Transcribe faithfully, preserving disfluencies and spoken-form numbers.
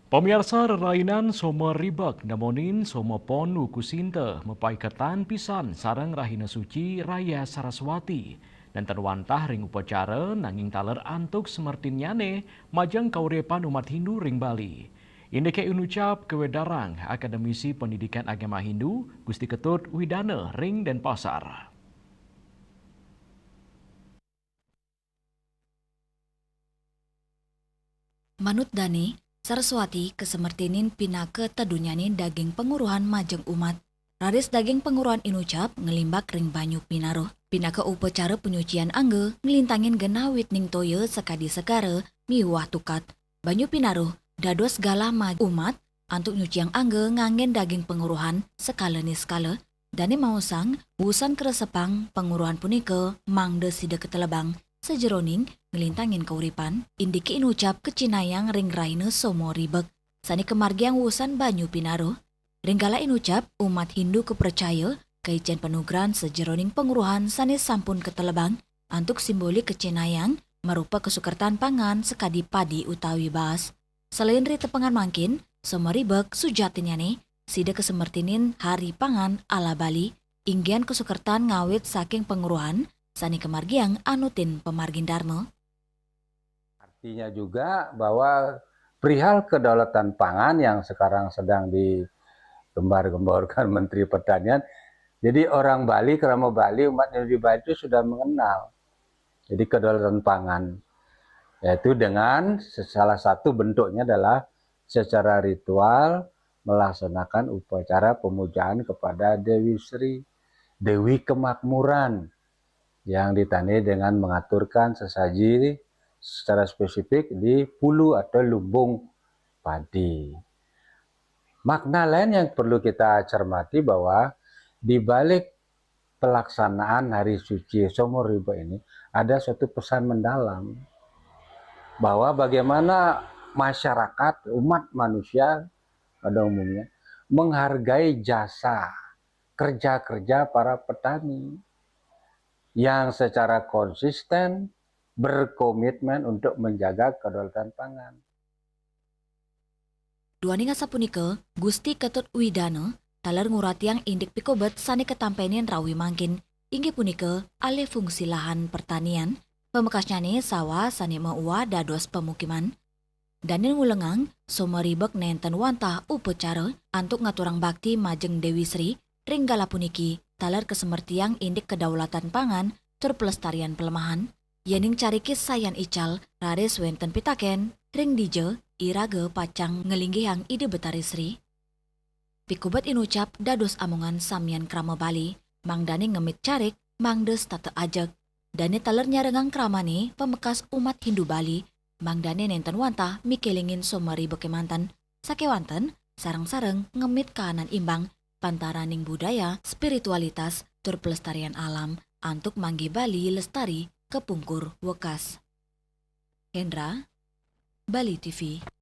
Pamiarsa, rerainan Soma Ribek nemonin Soma Pon Wuku Sinte mapaiketan pisan sareng Rahina Suci Raya Saraswati. Nénten wantah ring upacara nanging taler antuk semertinnyané majeng kauripan umat Hindu ring Bali. Indiké inucap kawedarang Akademisi Pendidikan Agama Hindu, Gusti Ketut Widana ring Denpasar. Manut dané, Saraswati kasemertinin pinaka tedunyané daging panguruhan majeng umat. Raris daging panguruhan inucap nglimbak ring banyu pinaruh. Pinaka upacara panyucian angga nglintangin genah witning toya sakadi segara miwah tukad. Banyu pinaruh dados galah majeng umat antuk nyuciang angga nganggén daging panguruhan sekala niskala. Dané maosang, wusan kresepang panguruhan punika mangda sida katelebang sajeroning nglintangin kauripan, indiké inucap kacinayang ring rahina Soma Ribek, sané kamargiang wusan banyu pinaruh. Ring galah inucap, umat Hindu kapracaya kaicén panugrahan sajeroning panguruhan sané sampun katelebang antuk simbolik kacinayang marupa kasukertan pangan sakadi padi utawi baas. Selain ri tepengan mangkin, Soma Ribek sujatinnyané sida kasemertinin Hari Pangan ala Bali, inggihan kasukertan ngawit saking panguruhan sané kamargiang anutin pamargin Dharma. Artinya juga bahwa perihal kedaulatan pangan yang sekarang sedang digembar-gemborkan Menteri Pertanian, jadi orang Bali, krama Bali, umat Hindu di Bali itu sudah mengenal. Jadi kedaulatan pangan, yaitu dengan se-, salah satu bentuknya adalah secara ritual melaksanakan upacara pemujaan kepada Dewi Sri, Dewi Kemakmuran, yang ditandai dengan mengaturkan sesaji secara spesifik di pulu atau lumbung padi. Makna lain yang perlu kita cermati bahwa di balik pelaksanaan hari suci Soma Ribek ini ada suatu pesan mendalam bahwa bagaimana masyarakat, umat manusia pada umumnya menghargai jasa kerja-kerja para petani yang secara konsisten berkomitmen untuk menjaga kedaulatan pangan. Duaning asapunika, Gusti Ketut Widana taler nguratiang indik pikobet sané katampenin rawi mangkin, inggih punika alih fungsi lahan pertanian, pamekasnyané sawah sané mauwah dados pamukiman. Dané ngulengang, Soma Ribek nénten wantah upacara antuk ngaturang bakti majeng Dewi Sri ring galah puniki, taler kasemertiang indik kedaulatan pangan tur pelestarian pelemahan. Yéning cariki sayan ical, raris wénten pitakén, ring dija iraga pacang nglinggihang Ida Betari Sri? Pikobet inucap dados amongan samian krama Bali, mangdané ngemit carik, mangda setata ajeg. Dané taler nyarengang kramané pamekas umat Hindu Bali, mangdané nénten wantah mikelingin Soma Ribek kémanten, sakéwanten sareng-sareng ngemit kahanan imbang pantaraning budaya, spiritualitas, tur pelestarian alam antuk manggih Bali lestari kapungkur wekas. Hendra, Bali T V.